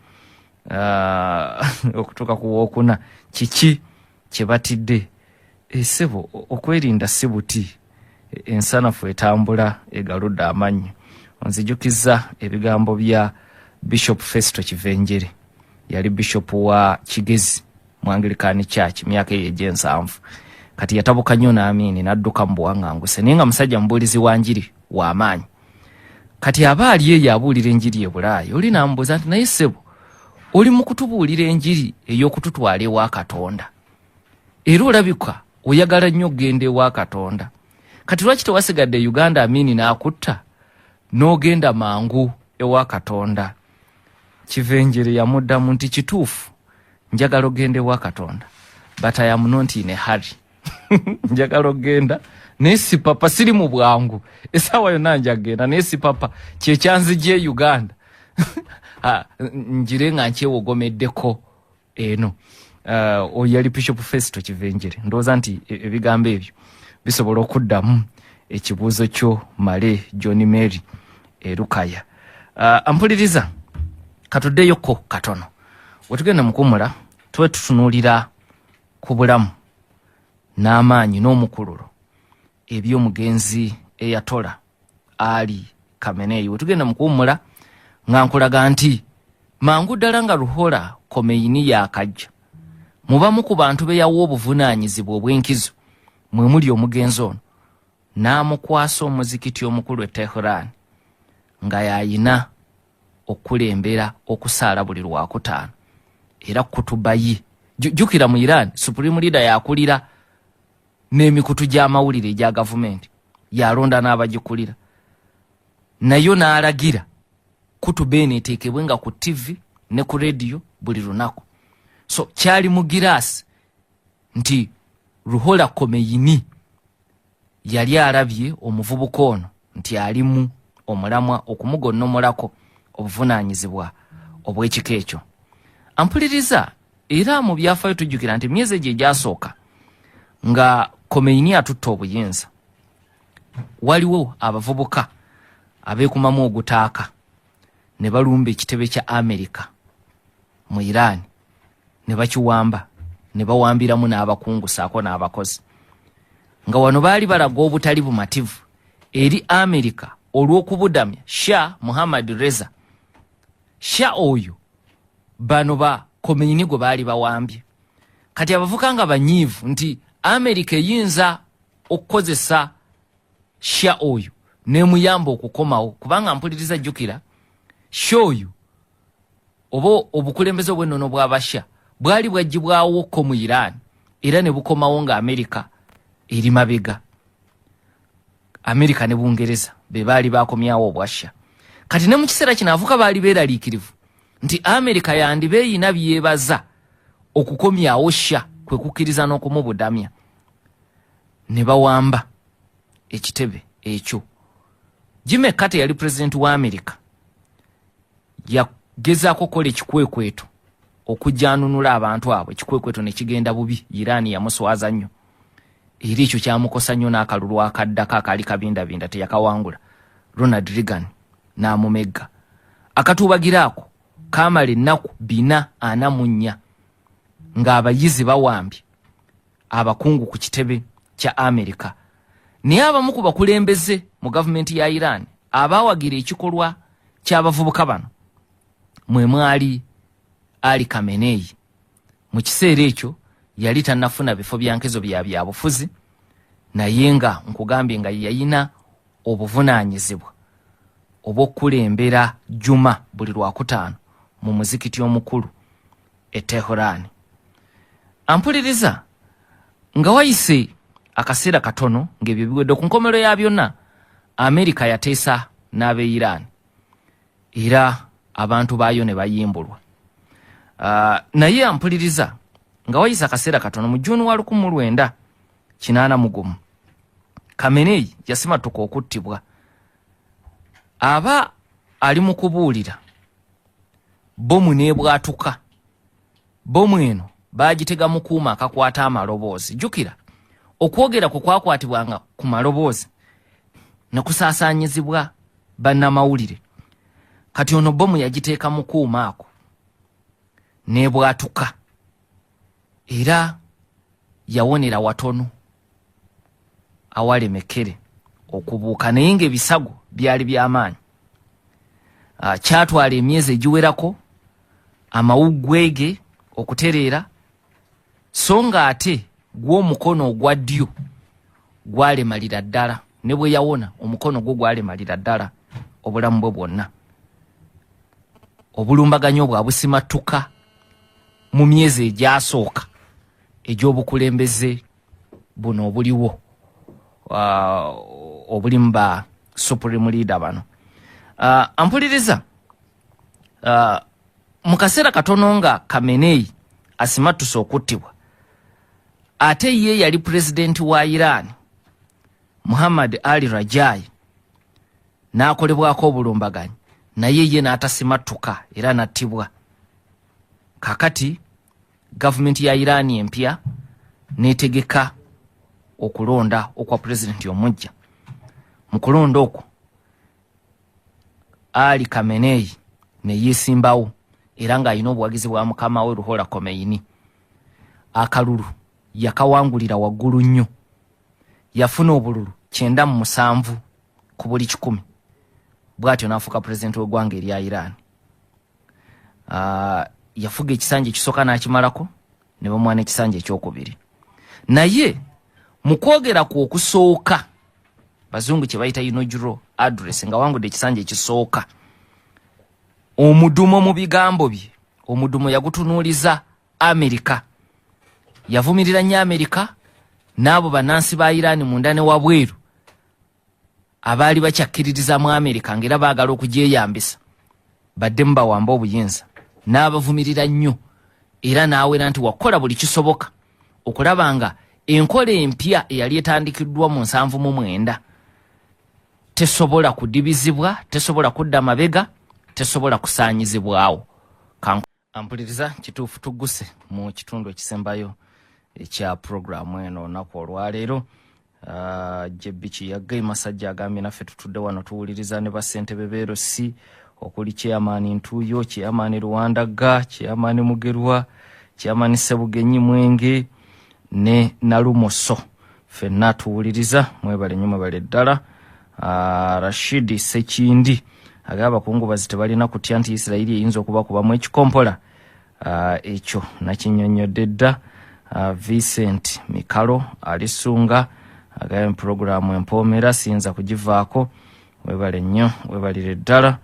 B: okutuuka ku wookuna. Kiki kye batidde? Esebo okwerinda si buti, ensanafu etambula egaludde amannyo. Onzijukiza ebigambo bya Bishop Festo Kivenjere, yali bishop wa Kigezi mu Anglican Church myaka eyo egy'ensanvu. Kati yatabuka nnyo n'Amiini n'adduka mu buwaŋŋanguse, naye nga musajja mubuulizi wa njiri w'amaanyi. Kati aba ali eyo abuulira enjiri e Bulaaya, oli n'amubuuza nti naye ssebo oli mu kutubuulira enjiri ey'okututwala ewa Katonda, era olabika oyagala nnyo okugenda ewa Katonda, kati lwaki tewasigadde e Uganda Amiini n'akutta n'ogenda mangu ewa Katonda? Kivenjere yamuddamu nti kituufu njagala ogenda ewa Katonda, but I am not in a hurry. Njagala ogenda naye si papa, siri mu bwangu, essaawa yonna njagenda naye si papa kyekyanzija e Uganda njire nga nkyewogomeddeko eno. Oyo yali Bishop Festo Kivenjere. Ndowooza nti ebigambo ebyo bisobola okuddamu ekibuuzo kyo Male John Mary Erukaya. Ampuliriza, katuddeyoko katono wetugenda mukuwummula tube tutunuulira ku bulamu n'amaanyi n'omukululo eby'omugenzi Ayatollah Ali Khamenei. Wetugenda mukuwummula nga nkulaga nti mangu ddala nga Ruhollah Khomeini yakajja, mubamu ku bantu be yawa obuvunaanyizibwa obw'enkizo mwe muli omugenzi ono, n'amukwasa omuzikiti omukulu e Tehran nga yayina okukulembera okusaala buli lwakutaano era kutuba ye. Jjukira mu Iran supreme leader yakulira n'emikutu gy'amawulire egya gavumenti, yalonda n'abagikulira, nayo n'alagira kutuba eno eteekebwe nga ku TV ne ku rediyo buli lunaku. So kyali mu giraasi nti Ruhollah Khomeini yali alabye omuvubuka ono nti alimu omulamwa okumugonnomolako obuvunaanyizibwa obw'ekika ekyo. Ampuliriza, era mu byafaayo tujjukira nti emyezi egyo egyasooka nga Khomeini atutta obuyinza, waliwo abavubuka abeekumamu ogutaaka ne balumba ekitebe kya Amerika mu Iran ne bakiwamba ne bawambiramu n'abakungu saako n'abakozi, nga wano baali balaga obutali bumativu eri Amerika olw'okubudamya Shah Muhammad Reza Shah oyo bano ba Khomeini gwe baali bawambye. Kati abavuka nga banyiivu nti Amerika eyinza okukozesa Shah oyo nemuyamba okukomawo, kubanga mpuliriza, jjukira Shah oyo oba obukulembeze obw'ennono bw'abasha bwali bwaggyibwawokko mu Iran era ne bukomawo nga Amerika eri mabega. Amerika ne Bungereza be baali bakomyawo obwasha. Kati ne mu kiseera kino avuka baali beeraliikirivu nti Amerika yandiba eyina byebaza okukomyawo Shah, kwe kukkiriza n'okumubudamya ne bawamba ekitebe ekyo. Jimmy Carter yali pulezidenti wa Amerika, yagezaako okukola ekikwekweto okujjanunula abantu abo, ekikwekweto ne kigenda bubi. Iran yamuswaza nnyo era ekyo kyamukosa nnyo n'akalulu akaddako akaali kabindabinda teyakawangula, Ronald Reagan n'amumegga. Akatuubagira ako kaamala ennaku 444 ng'abayizi bawambye abakungu ku kitebe kya Amerika. Naye abamu ku bakulembeze mu gavumenti ya Iran abaawagira ekikolwa ky'abavubuka bano mwe mwali Ali Khamenei. Mu kiseera ekyo yali tannafuna bifo bya nkezo bya byabufuzi, naye nga nkugambye nga yayina obuvunaanyizibwa obw'okukulembera juma buli lwakutaano mu muzikiti omukulu e Tehran. Ampuliriza, nga wayise akaseera katono ng'ebyo biwedde, ku nkomero ya byonna Amerika yateesa n'ab'e Iran era abantu baayo ne bayimbulwa. Naye ampuliriza, nga wayise akaseera katono mu Juni wa 1981 Khamenei yasimatuka okuttibwa. Aba ali mu kubuulira, bomu n'ebwatuka. Bomu eno baagitega mu kuuma akakwata amaloboozi. Jjukira okwogera kwe kwakwatibwanga ku maloboozi ne kusaasaanyizibwa bannamawulire. Kati ono bomu yagiteeka mu kuuma ako n'ebwatuka era yawonera watono. awalemekere okubuuka, naye ng'ebisago byali by'amaanyi. Kyatwala emyezi egiwerako amawuggwege okutereera, so nga ate gw'omukono ogwa ddyo gwalemalira ddala, ne bwe yawona omukono gwo gwalemalira ddala obulamu bwe bwonna. Obulumbaganyi obwo abusimattuka mu myezi egyasooka egy'obukulembeze buno obuliwo, obulimu ba supreme leader bano. Ampuliriza, mu kaseera katono nga Khamenei asimattuse okuttibwa, ate ye yali pulezidenti wa Iran Muhammad Ali Rajai n'akolebwako obulumbaganyi, naye ye n'atasimattuka era n'attibwa. Kakati gavumenti ya Iran empya n'etegeka okulonda okwa pulezidenti omujja. Mu kulonda okwo Ali Khamenei ne yeesimbawo, era ng'alina obuwagizi bwa mukama we Ruhollah Khomeini. Akalulu yakawangulira waggulu nnyo, yafuna obululu 97 ku buli 100, bw'atyo n'afuuka pulezidenti w'eggwanga erya Iran. Yafuga ekisanja ekisooka n'akimalako, ne bamuwa n'ekisanja ekyokubiri. Naye mu kwogera ku okusooka, bazungu kye bayita inaugural address, nga wangudde ekisanja ekisooka, omudumo mu bigambo bye, omudumo yagutunuuliza Amerika. Yavumirira nnyo Amerika n'abo bannansi ba Iran munda ne wabweru abaali bakyakkiririza mu Amerika ng'era baagala okugyeyambisa baddemu bawambe obuyinza. N'abavumirira nnyo era n'awera nti wakola buli kisoboka okulaba nga enkola empya eyali etandikiddwa mu 79 tesobola kudibizibwa, tesobola kudda mabega, tesobola kusaanyizibwawo. Ampuliriza, kituufu tugguse mu kitundu ekisembayo ekya puroguramu eno olunaku olwaleero. Jebbi Kiyagga Masajja agambye naffe tutudde wano tuwuliriza ne bassentebe b'erosi okuli chairman Ntuuyo, chairman Luwandaga, chairman Mugerwa, chairman Sebugenyi Mwenge ne Nalumoso. Ffenna tuwuliriza, mwebale nnyo, mwebale ddala. Rashidi Sekindi agamba abakungubazi tebalina kutya nti Isirayiri eyinza okubakubamu ekikompola. Ekyo nakinnyonnyodde dda. Vincent Mikalo alisunga agambye puroguramu empoomera siyinza kugivaako, webale nnyo, webalire ddala.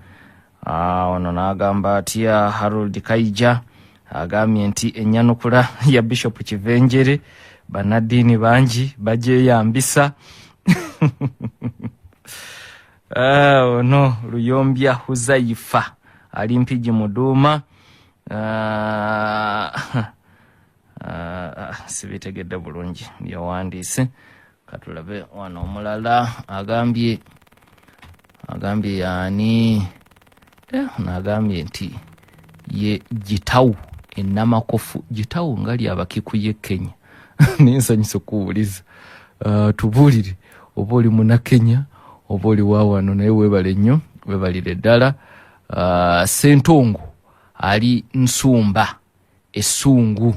B: Ono n'agamba atya? Harold Kaija agambye nti ennyanukula ya Bishop Kivenjere bannaddiini bangi bagyeyambisa. Ono Luyombya Huzaifa ali Mpigi Muduuma. Sibitegedde bulungi byawandiise, katulabe wano omulala agambye yaani ono agambye nti ye Gitawu enamakofu. Gitawu nga lyabakikuye Kenya. Naye nsanyusa okuwuliza. Tubuulire oba oli muna Kenya oba oli wa wano, naye weebale nnyo, weebalire ddala. Sentongo ali Nsumba Essungu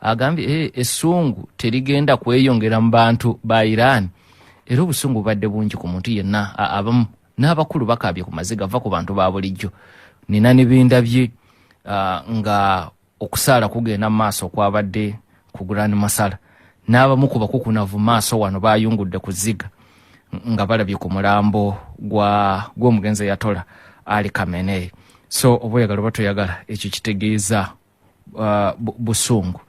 B: agambye essungu terigenda kweyongera mu bantu ba Iran, era obusungu bubadde bungi ku muntu yenna. Abamu n'abakulu bakaabye ku maziga, va ku bantu ba bulijjo. Nina ne bendabye nga okusaala kugenda mu maaso okwabadde ku Grand Masala, n'abamu ku bakukunavu maaso wano bayungudde ku ziga nga balabye ku mulambo gw'omugenzi Ayatollah Ali Khamenei. So oba oyagala oba toyagala, ekyo kitegeeza busungu.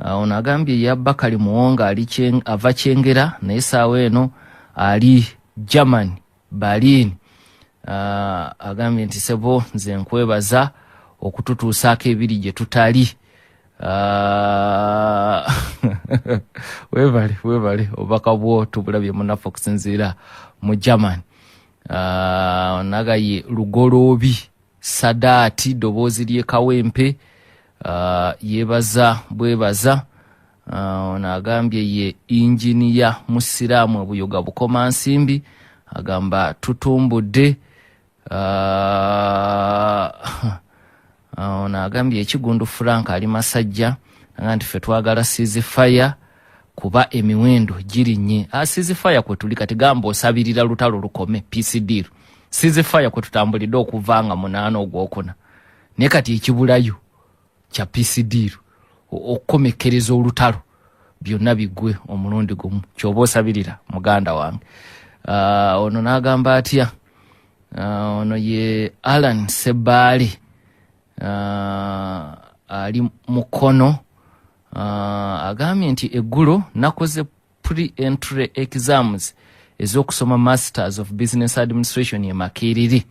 B: Ono agambye ya Bakali Muwonga ali ava Kyengera, naye saawa eno ali Germany Berlin. Agambye nti sebo nze nkwebaza okututuusaako ebiri gye tutali. Webale, webale, obubaka bwo tubulabye munnaffe okusinziira mu Germany. Nagaye Lugoloobi Sadaati ddoboozi ly'e Kawempe, yeebaza bwebaza. Ono agambye ye inginiya Musiraamu Buyoga Bukomansimbi, agamba tutumbudde. Ono agambye Ekigundu Frank ali Masajja, agamba nti ffe twagala ceasefire. Kuba emiwendo girinnye. Ceasefire kwe tuli kati, gamba osabirira lutalo lukome, peace deal. Ceasefire kwe tutambulidde okuva nga 8 ogwokuna, naye kati ekibulayo kya peace deal, okukomekkereza olutalo, byonna biggwe omulundi gumu, kyoba osabirira muganda wange. Ono n'agamba atya? Ono ye Alan Sebaale, ali Mukono. Agambye nti eggulo nakoze pre-entry exams ez'okusoma Masters of Business Administration e Makerere,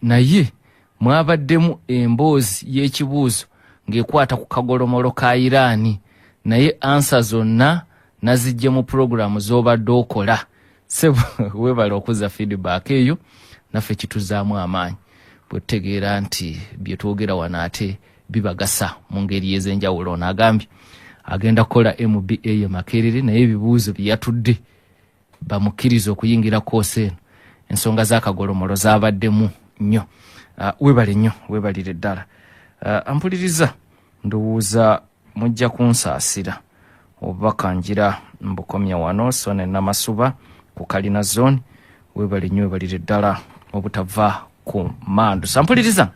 B: naye mwabaddemu emboozi y'ekibuuzo ng'ekwata ku kagolomolo ka Iraani, naye answer zonna nazijje mu puroguramu z'obadde okola. Sebo, weebale okuza feedback eyo, naffe kituzaamu amaanyi bwe tutegeera nti bye twogera wano ate bibagasa mu ngeri ez'enjawulo. Ono agambye agenda kukola MBA e Makerere, naye ebibuuzo bye yatudde bamukkiriza okuyingira koosi eno, ensonga z'akagolomolo zabaddemu nnyo. Webale nnyo, webalire ddala. Ampuliriza, ndowooza mujja kunsaasira, obubaka ngira mbukomya wano. So ne Namasuba ku Kalina Zone, webale nnyo, webalire ddala obutava ku mandu. Sampuliriza,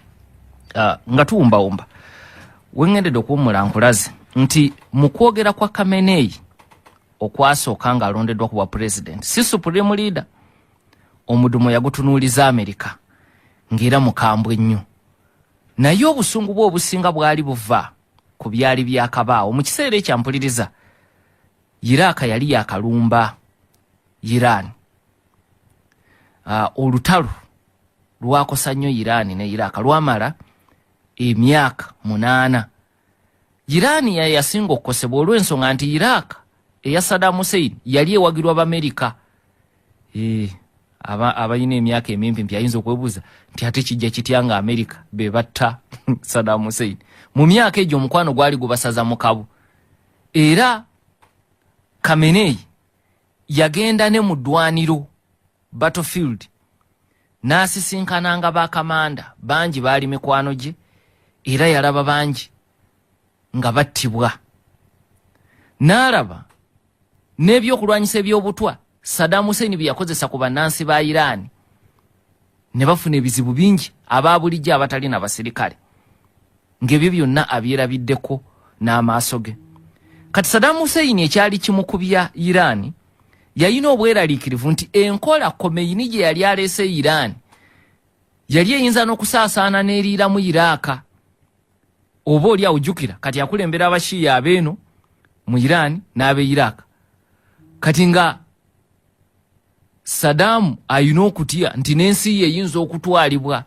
B: nga tuwumbawumba wengendedde okuwummula, nkulaze nti mu kwogera kwa Kameneyi okwasooka ng'alondeddwa ku bwa president, si supreme leader, omudumo yagutunuuliza Amerika ng'era mukambwe nnyo, naye obusungu bwe obusinga bwali buva ku byali byakabaawo mu kiseera ekyampuliriza. Iraaka yali yakalumba Iran. Olutalo lwakosa nnyo Iran ne Iraaka, lwamala emyaka 8. Iran yasinga okukosebwa olw'ensonga nti Iraaka eya Saddam Hussein yali ewagirwa Bamerika. Abalina emyaka emimpimpi ayinza okwebuuza nti ate kijja kitya nga Amerika be batta Saddam Hussein? Mu myaka egyo omukwano gwali gubasaza mu kabu, era Kameneyi yagenda ne mu ddwaniro, battlefield, n'asisinkananga bakamanda bangi baali mikwano gye, era yalaba bangi nga battibwa, n'alaba n'ebyokulwanyisa ebyobutwa Saddam Hussein bye yakozesa ku bannansi ba Iran, ne bafuna ebizibu bingi, aba bulijjo abatali na basirikale, ng'ebyo byonna abyerabiddeko n'amaaso ge. Kati Saddam Hussein ekyali kimukubya Iran, yalina obweraliikirivu nti enkola Khomeini gye yali aleese Iran yali eyinza n'okusaasaana n'eriiramu Iraaka. Oba oli awujjukira, kati akulembera Abashiya abeeno mu Iran n'ab'e Iraaka. Kati nga Saddam ayina okutya nti n'ensi ye eyinza okutwalibwa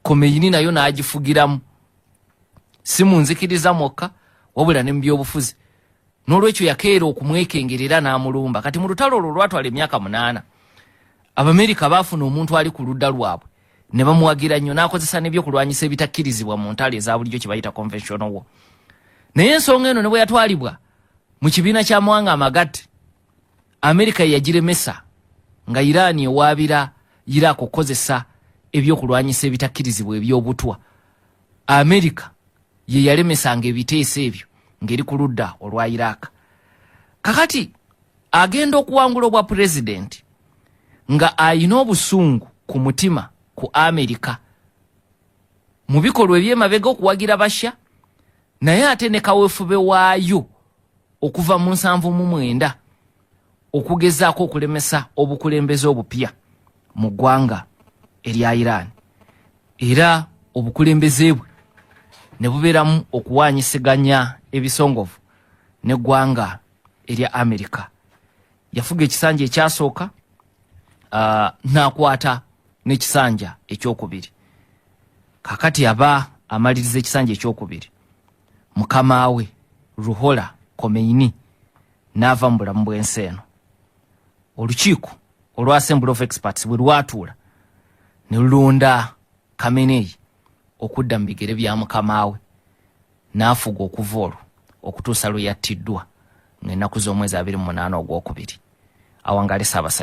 B: Khomeini nayo n'agifugiramu, si mu nzikiriza mwokka wabula ne mu byobufuzi. N'olwekyo yakeera okumwekengerera n'amulumba. Kati mu lutalo olwo lwatwala emyaka 8, Abamerika baafuna omuntu ali ku ludda lwabwe ne bamuwagira nnyo, n'akozesa n'ebyokulwanyisa ebitakkirizibwa mu ntalo eza bulijjo, kye bayita conventional war. Naye ensonga eno ne bwe yatwalibwa mu kibiina ky'amawanga amagatte, Amerika yeyagiremesa, nga Iran ewaabira Iraq okukozesa ebyokulwanyisa ebitakkirizibwa ebyobutwa. Amerika ye yalemesanga ebiteeso ebyo ng'eri ku ludda olwa Iraq. Kakati agenda okuwangula obwa pulezidenti nga ayina obusungu ku mutima ku Amerika mu bikolwa ebyemabega okuwagira Basha, naye ate ne kaweefube waayo okuva mu 79 okugezaako okulemesa obukulembeze obupya mu ggwanga erya Iran, era obukulembeze bwe ne bubeeramu okuwaanyisiganya ebisongovu n'eggwanga erya Amerika. Yafuga ekisanja ekyasooka, n'akwata n'ekisanja ekyokubiri. Kakati aba amaliriza ekisanja ekyokubiri, mukama we Ruhola Khomeini n'ava mu bulamu bw'ensi eno. Olukiiko olwa Assembly of Experts bwe lwatuula ne lulonda Kameneyi okudda mu bigere bya mukama we, n'afuga okuva olwo okutuusa lwe yattiddwa ng'ennaku z'omwezi 28 ogwokubiri. Awangale Ssaabasajja.